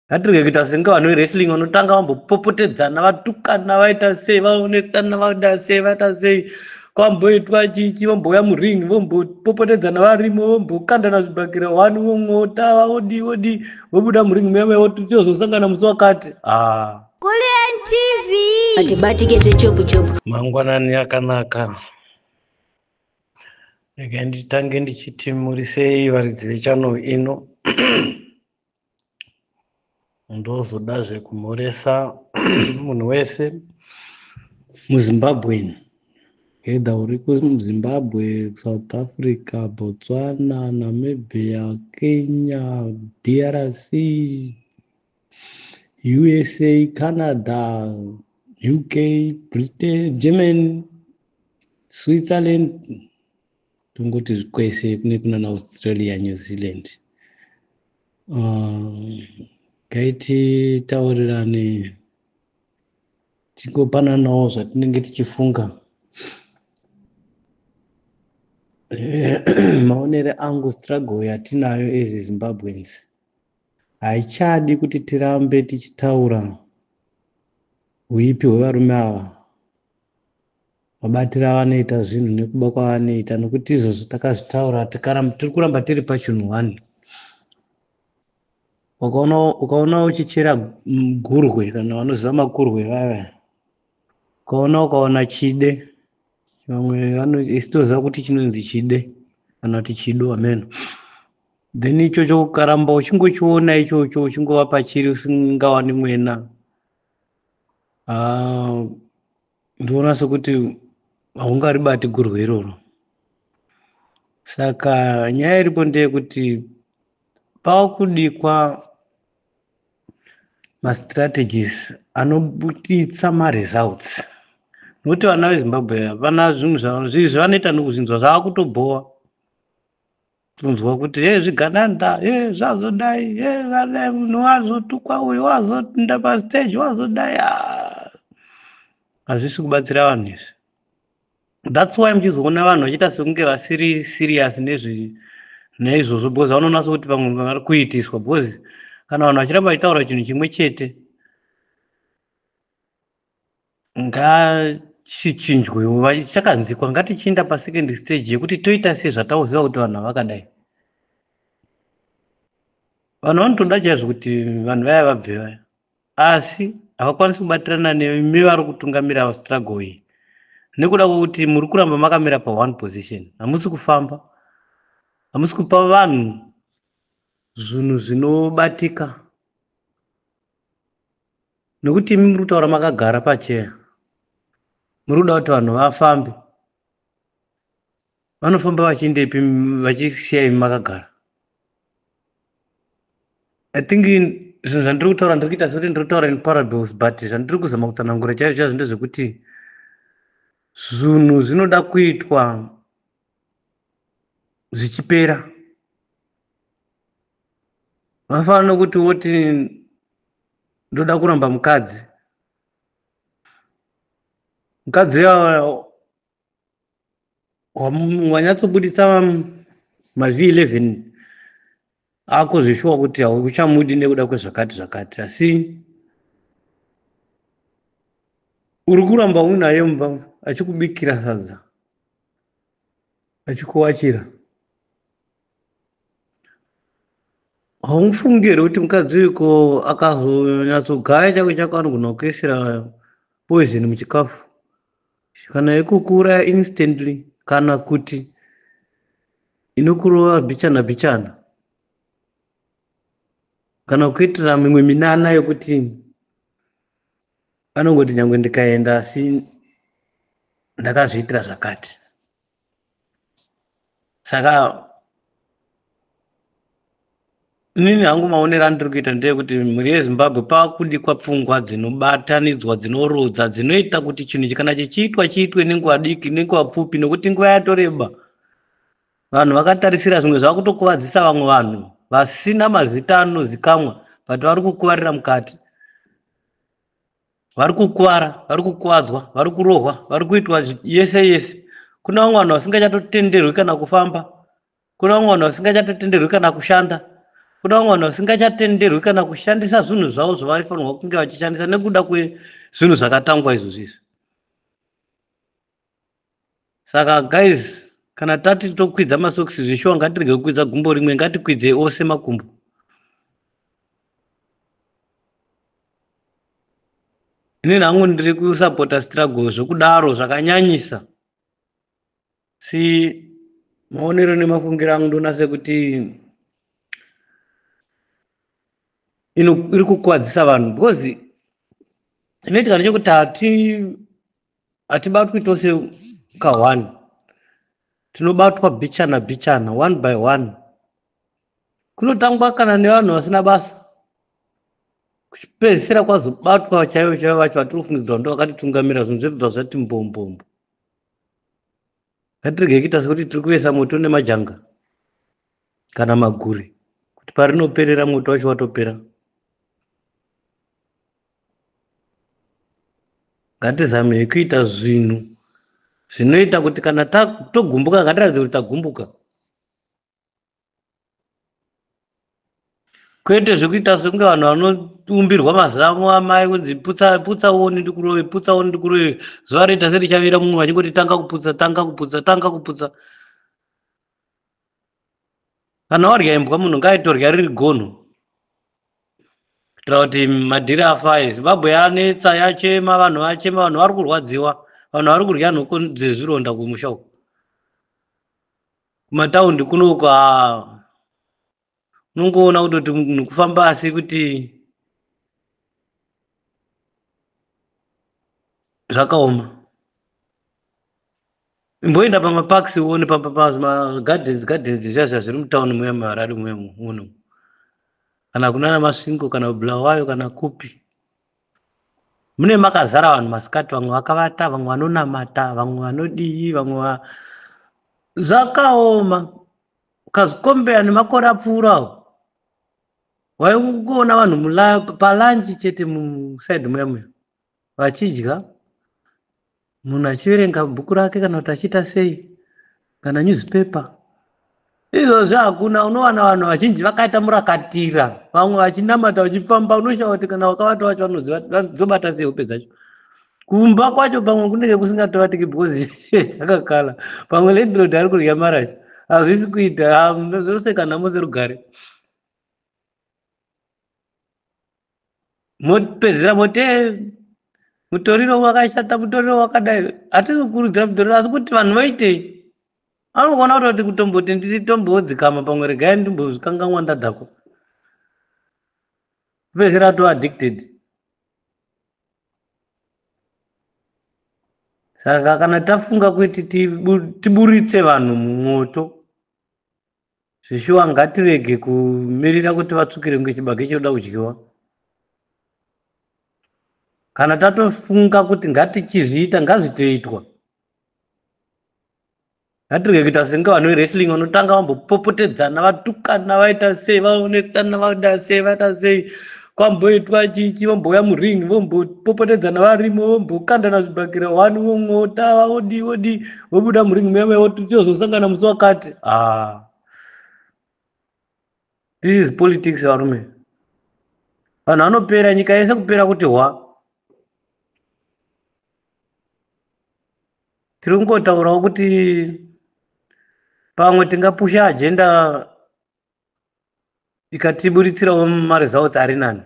Ngatirege kuita senge vanhu vewrestling vanotanga vambopopotedzana, vatukana, vaita sei, vaonetsana, vaita sei, vaita sei, kwamboitwa chichi, vombouya muring, vombopopotedzana varimo, vombokandana zvibhakira one, vomwota, vodii vodii, vobuda muring muya muya, votozosangana musi wakati. Ah. Kulliant TV. Atibatike zvechopu chopu. Mangwanani akanaka. Regai nditange ndichiti muri sei varidzi vechannel ino. Ndozodazve kumhoresa munhu wese muZimbabwean, either uri kuZimbabwe, South Africa, Botswana, Namibia, Kenya, DRC, USA, Canada, UK, Britain, Germany, Switzerland, tongoti kwese kune kunana Australia, New Zealand. Ngaititaurirane tingopananawo zvatinenge tichifunga. Maonere angu, struggle yatinayo as Zimbabweans haichadi kuti tirambe tichitaura huipi hwevarume ava, mabatiro avanoita zvinhu nekuba kwavanoita, nokuti izvozvo takazvitaura, tiri kuramba tiri pachinhu one. Ukaona uchichera gurwe, kana vanoziva makurwe vaya, ukaona chide, vamwe isu toziva kuti chinonzi chide kana kuti chido, hameno. Then ichocho ukaramba uchingochiona ichocho, uchingova pachiri usingawani mwena, ndinoona sekuti haungaribati gurwe iroro. Saka nyaya iripo ndeyekuti pakudikwa mastrategies anobuditsa maresults, nokuti vana veZimbabwe havana zvinhu zvavanoita nokuzvinzwa, zvavakutobhowa kunzwa kuti ye zvigananda, ye zvazodai, ye vadai, munhu wazotukwa uyu, wazoenda pastage, wazodai. Hazvisi kubatsira vanhu izvi. That's why muchizoona vanhu vachiita sekunge vasiri serious neizvozvo, because vanoona sekuti vamwe vari kuitiswa, because kana vanhu vachiramba vachitaura chinhu chimwe chete, ngachichinjwewo, chakanzikwa, ngatichienda pasecond stage yekuti toita sei zvatauziva kuti vanhu havakadai. Vanhu vanotoda chaizvo kuti vanhu vaya vabve vaya, asi havakwanisi kubatirana nemi vari kutungamira struggle iyi, nekuda kwekuti muri kuramba makamira paone position, hamusi kufamba, hamusi kupa vanhu zvinhu zvinobatika, nokuti imi muri kutaura makagara pacheya, muri kuda kuti vanhu vafambe. Vanofamba vachiendepi vachisiya imi makagara? I think zvinhu zvandiri kutaura, ndiri kuita sekuti ndiri kutaura in parables, but zvandiri kuzama kutsanangura chaizvo chaizvo ndezvekuti zvinhu zvinoda kuitwa zvichipera. Vafanira nokuti woti ndoda kuramba mukadzi, mukadzi uya wanyatsobuditsa maV11 ako zveshuwa kuti hauchamudi nekuda kwezvakati zvakati, asi uri kuramba unaye mumba, achikubikira sadza, achikuwachira. Haumufungi here kuti mukadzi uyu ko akazonyatsogaya chako chako anogona kuisira poison muchikafu, kana yekukuuraya instantly, kana kuti inokurova bichana bichana, kana kuitira mimwe minana yekuti anongoti nyangwe ndikaenda asi ndakazviitira zvakati. Saka inini hangu maonero andiri kuita ndeyekuti mhuri yeZimbabwe pakudikwa pfungwa dzinobatanidzwa, dzinorodza, dzinoita kuti chinhu ichi kana chichiitwa chiitwe nenguva diki, nenguva pfupi, nokuti nguva yatoreba vanhu vakatarisira zvimwe zvakutokuvadzisa vamwe vanhu vasina mazita anozikamwa, but vari kukuvarira mukati, vari kukuvara, vari kukuvadzwa, vari kurohwa, vari kuitwa yese yese. Kuna vamwe vanhu vasingachatotenderwi kana kufamba, kuna vamwe vanhu vasingachatotenderwi kana kushanda. Kuna vamwe vanhu vasingachatenderwi kana kushandisa zvinhu zvavo zvavaifanirwa kunge vachishandisa nekuda kwezvinhu zvakatangwa izvozvi izvi. Saka guys, kana tati tokwidza masokisi zvishuwa, ngatirege kukwidza gumbo rimwe, ngatikwidzei ose makumbo. Inini hangu ndiri kusapota struggle zvokudaro zvakanyanyisa. Si maonero nemafungiro angu, ndoona sekuti iri kukwadzisa vanhu, because inoitika ndechekuti hatibatwi tose ka1, tinobatwa bichana bichana, one by one. Kunotangwa kana nevanhu vasina basa, kuchipedzisira kwazobatwa chaivo chaivo vacho vatiri kufungidzirwa ndo vakatitungamira. Zvinhu zvebva zvati mbombombo. Ngatirege kuita sekuti tiri kuvesa moto nemajanga kana maguri, kuti parinoperera moto wacho watopera. Ngatizamei kuita zvinhu zvinoita kuti kana togumbuka, ngatiratidze kuti tagumbuka, kwete zvekuita sekunge vanhu vanoumbirwa mazamu amai kunzi putsa putsa uone ndikurove, putsa uone ndikurove. Zuva roita serichavira mumwe vachingoti tanga kuputsa, tanga kuputsa, tanga kuputsa. Kana warya imbwa, munhu ngaitorya riri gonho, kuitira kuti madhiri afaye. Zimbabwe yanetsa, yachema, vanhu vachema, vanhu vari kurwadziwa, vanhu vari kurya nhoko dzezvironda kumusha uku, kumataundi kunoku. Unongoona kutoti munhu kufamba, asi kuti zvakaoma. Imboenda pamaparks uone, pamagardens gardens zviya zviya zviri mutauni muya muHarare muya muno, kana kunana Masvingo kana Bulawayo kana kupi, mune makazara vanhu masikati, vamwe vakavata, vamwe vanonamata, vamwe vanodii, vamwe. Zvakaoma. Ukazvikombeya nemakore apfuurawo, waingoona vanhu palunch chete muside muya muya vachidya, munhu achiverenga bhuku rake kana kuti achiita sei, kana newspaper. Izvozvi hakuna. Unowana vanhu vazhinji vakaita murakatira, vamwe vachinamata, vachifamba. Unoshaya kuti kana wakavata vacho vanozobata sei hope dzacho. Kumba kwacho pamwe kunenge kusingatovatiki because chakakala, pamwe landlord ari kurya marasha. Hazvisi kuita zvoseka nhamo serugare. Mopedzera moti mutoriro wakashata, mutoriro wakadai. Hatisi kukurudzira mutoriro, asi kuti vanhu vaitei? Anogona kutoti kutomboti nditombodzikama pamwe, regai ndimbozvikanganwa ndadhakwa, pedzera ato addicted. Saka kana tafunga kuti tiburitse vanhu mumwoto zvishuwa, ngatirege kumirira kuti vatsvukire kunge chibage chinoda kudyiwa. Kana tatofunga kuti ngatichizviita, ngazvitoitwa. Ngatirege kuita senge vanhu vewrestling vanotanga vambopopotedzana, vatukana, vaita sei, vaonetsana, vaita sei, vaita sei, kwamboitwa chichi, vombouya muring, vombopopotedzana varimo, vombokandana zvibhakira one, vomwota, vodii vodii, vobuda muring muya muya, tozosangana musi wakati. Ah, this is politics, varume. Vanhu vanopera, nyika yese kupera kuti hwa. Tiri kungotaurawo kuti pamwe tingapusha agenda ikatiburitsirawo maresults ari nani.